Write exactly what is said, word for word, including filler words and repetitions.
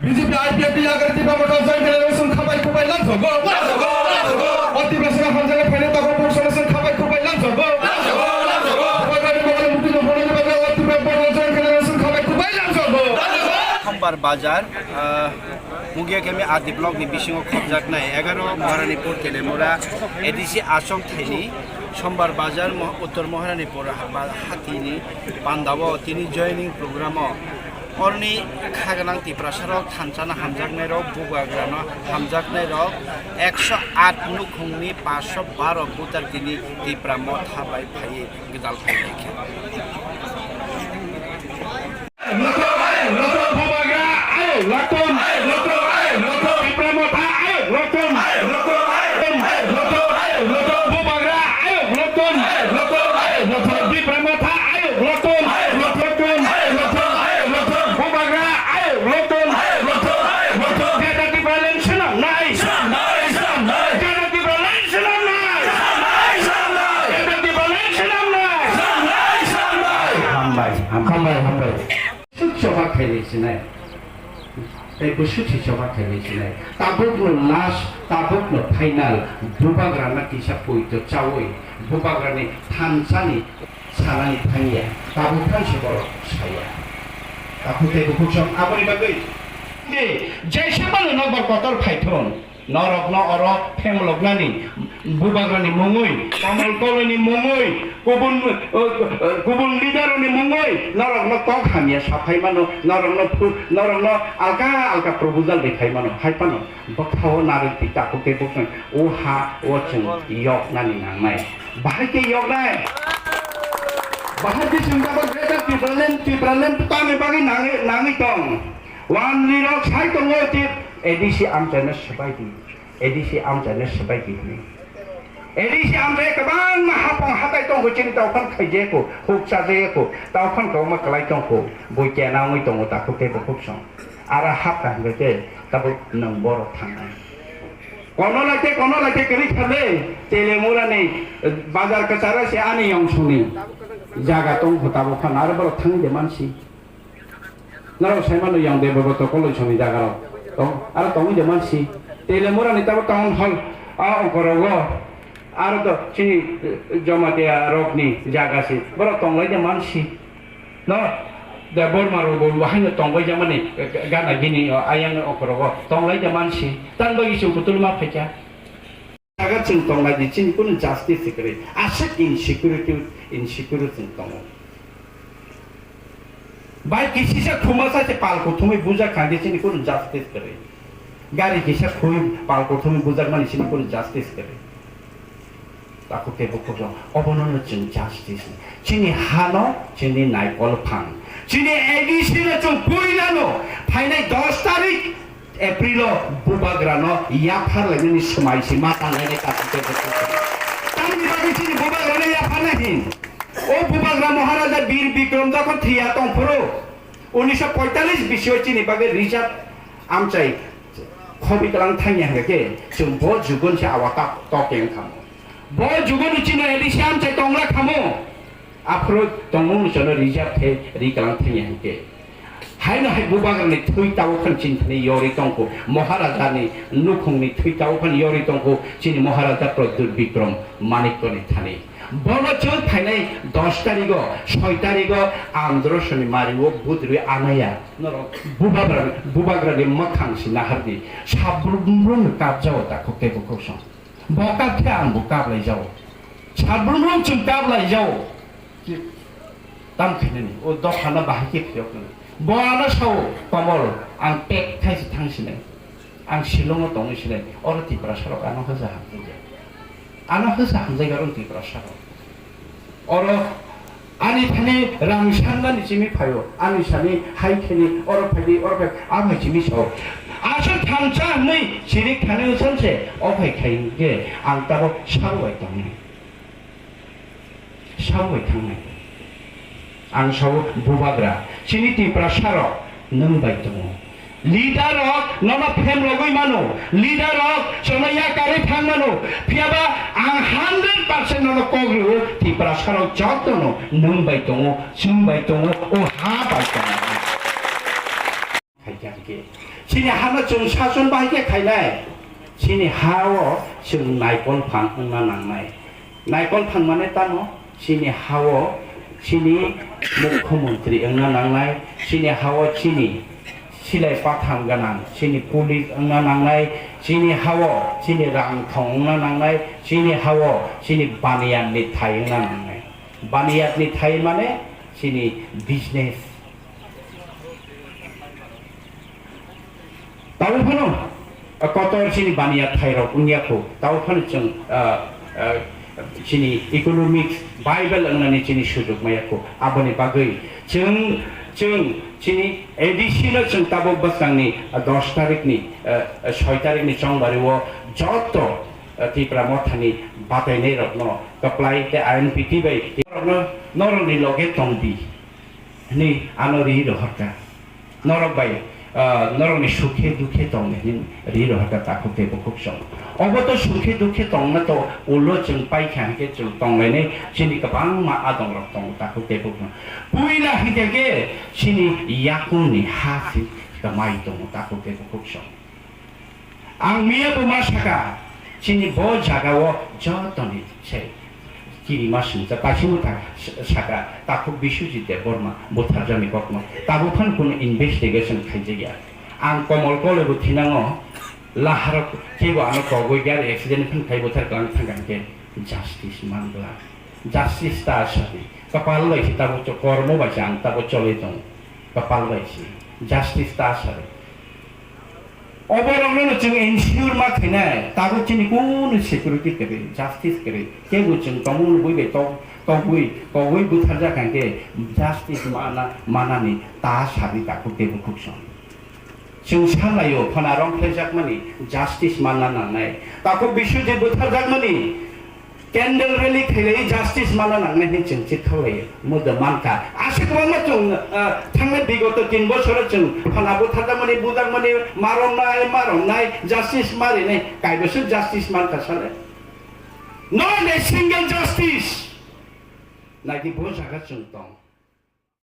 B J P I P F ni yakarwi Tipra Motha Joint Generation khabai khubai lamsogo. O Tiprasano hamjaknai phainai takhuk bukhuk songni khabai khubai lamsogo. Bubagrani mokol muktwi tongphuru bagwi o Tipra Motha Joint Generation khabai khubai lamsogo. Sombar Bazar, ah, Mugiakemi R D block ni bisingo khopjaknai egaroh Maharanipur Telemura A D C Achomthaini Sombar Bazar Mo-, Uttor Maharanipur ha-, ba-, hatini pandao tini joining program o Oroni khagnang Tiprasarok thanchano hamjaknairok, bubagrano hamjaknairok, ekso aat nukhungni paanso baro voter tini Tipra Motha bai phaiwi gwdal phailaikha. Bubagra ayuk lokton. Tipra Motha ayuk lokton. Bubagra ayuk lokton. Greater Tipraland swnamnai. Greater Tipraland swnamnai. Greater Tipraland swnamnai. Hambai, hambai, hambai. Suk choba khailai sinai. Tei bo suk si choba khailai sinai. Tabukno last, tabukno final, bubagrano kisa poito chawi, bubagrani thansani sanani thangya, tabuk thanse borok saya. Takhuk tei bukhuk song aboni bagwi. Ni, jai se mano nokbar kotor phaithon. Norokno oro phemloknani, bubagrani mungwi, Kamal Koloni mungwi, kubun, uh, uh, kubun leaderni mungwi, norokno kok hamya saphai mano, norokno phu-, norokno alka alka proposal rwphai mano, hai phano bwkhao narwk twi takhuk tei bukhuk o ha o chwng yoknani nangnai. Bahai khe yoknai. Bahai khe chwng tabuk Greater Tipraland, Tipraland twtani bagwi nangwi, nangwi tong. Wanlirok sai tongo tei A D C amchaino swbai di. A D C amchaino swbai di hwnwi. A D C amchai kwbangma hapong hatai tongkho, chini tauphano khaijayakho, huk chajayakho, tauphano kwbangma kwlai tongkho, bui kena wngwi tongo takhuk tei bukhuk song. Aro hapkha hwnkhe khe tabuk nwng borok thangnai. Kono lai khe, kono lai khe kwrwi kha le, Telemurani bazar kwcharo se ani yongsongni jaga tongkho tabuk phano aro borok thangwi de mansi. Norok sai mano yang Debobroto College ni jaga rok tong, aro tongwi de mansi. Telemurani tabo town hall a ongkorogo, aro to chini, eh, Jamatia rokni jaga si, borok tonglai de mansi. No, Debbarma rok bo haino tongbai jamani, eh, gana gini, oh, ayang ongkorogo tonglai de mansi. Tan bagwi chwng kutul ma phaikha. Jaga chwng tonglai di, chini kunu justice se kwrwi. Aswk insecurity, insecure chwng tongo. Bai kisisa khumasa se pal kuthumwi bujak kha di, chini kunu justice kwrwi. Gari kisa khui pal kuthumwi bujak mani, chini kunu justice kwrwi. Takhuk tei bukhuk rok, obono no chwng justice. Chini hano, chini naikol phang. Chini A D C no chwng puilano, phainai dos tarik April o bubagrano yaphar lainani swmai se ma tanglai nai takhuk tei bukhuk. Tamni bagwi chini bubagrano yaphar nai hin. O bubagra Maharaja Bir Bikram jokhon thwiya tongphuru, unisho poitalis bisio chini bagwi reserve amchai khobi kalang thangya hwnkhe chwng bo jugon se awa ta tok yang thamo. Bo jugoni chini A D C amchai tongla khamo. Aphuru tongmung chwngno reserve khe ri kalang thangya hwnkhe. Haino hai bubagrani thwi tabuk phano chini thani yorwi tongkho, Maharajani nukhungni thwi tabuk phano yorwi tongkho, chini Maharaja Pradyut Bikram Manikyani thani. Bono chwng phainai dos tarigo, soi tarigo Androsoni mario budrwi anaya. Norok bubagra, bubagrani mwkhang si nahardi. Sabrumrumno kapjao takhuk tei bukhuk song. Bo kap khe ang bo kap lai jao. Sabrumrung chwng kap lai jao. Tam khainani, o dophano bahai khe phiyok nani. Bo ano sao, Komol, ang pek khai se thang sinai. Ang Shillong o tongwi sinai, oro Tiprasa rok ano hwsa hamjakya. Ano hwsa hamjakya oro Tiprasa rok. Oro ani thani rang sandani chimi phaio, ani sani hai kheni oro phaidi, oro phai, a phai chimi sao. Aswk thansa hwnwi sirik thani wngsan se, o phai khai hwnkhe ang tabok sabo bai tongnai. Sabo bai thangnai. Ang sao, bubagra, chini Tiprasa rok nwng bai tongo. Leader rok nono phem rogwi mano, leader rok chwngno yakarwi thang mano, phiyaba ang hundred percent nono kok rwo, Tiprasa rok jotono nwng bai tongo, chwng bai tongo, o ha bai tongo. Khaikha khe. Chini hano chwng sason bahai khe khainai. Chini ha-o chwng naikol phang wngna nangnai. Naikol phang mane tamo? Chini ha-o chini mukhyamantri wngna nangnai. Chini ha-o chini silai patham gwnang, chini police wngna nangnai. Chini ha-o chini rang thong wngna nangnai. Chini ha-o chini baniyarni thai wngna nangnai. Baniyarni thai mane chini business. Tabuk phano, a, kotor chini baniya thairok wngya kho. Tabuk phano chwng, a, a, chini economics, Bible wngnani chini sujuk maya kho. Aboni bagwi chwng, chwng chini A D C no chwng tabuk bwskangni, a, dos tarikni, a, a, soi tarikni chongbario joto, a, Tipra Mothani batainairokno kwplai tei I N P T bai norokno, norokni loge tongdi. Hwnwi ano ri rohorkha. Norok bai, ah, norokni sukhe dukhe tongdi hwnwi ri rohorkha takhuk tei bukhuk song. Obo to sukhe dukhe tongna to ulo chwng paikha hwnkhe chwng tonglainai chini kwbangma adongrok tongo takhuk tei bukhuk song. Puila hwnkhe khe chini yakungni ha se kwmai tongo takhuk tei bukhuk song. Ang miya bo ma saka, chini bo jaga o jotoni se kirima singcha paisingbo ta saka takhuk Biswajit Debbarma butharjakni kokno tabuk phano kunu investigation khaijakya. Ang Komol Koloi bo thinango, laharo kebo ano kogwi gari accident phano khai buthar kwlang thangkha hwnkhe justice man glak. Justice ta sadi. Kapal bai se tabuk cho-, kormo bai se ang tabuk cholwi tongo. Kapal bai se. Justice ta sadi. Oborokno chwng ensure ma khainai, tabuk chini kunu security kwrwi, justice kwrwi. Kebo chwng tongmung bui bai tok-, tokbui, kogwi butharjak hwnkhe justice mana, manani ta sadi takhuk tei bukhuk song. Chwng sanlaio, phana rong khlaijakmani justice manna nangnai. Takhuk Biswajit butharjakmani candle rally khailai justice mana nangnai hinwi chwng chithok lai muda mankha. Aswk kwbangma chwng, ah, thangnai bigoto tin bosoro chwng phana butharjakmani, bujakmani, maromnai, maromnai, justice marinai, kaiboso justice mankha sale. Not a single justice. Naidi bo jaga chwng tong.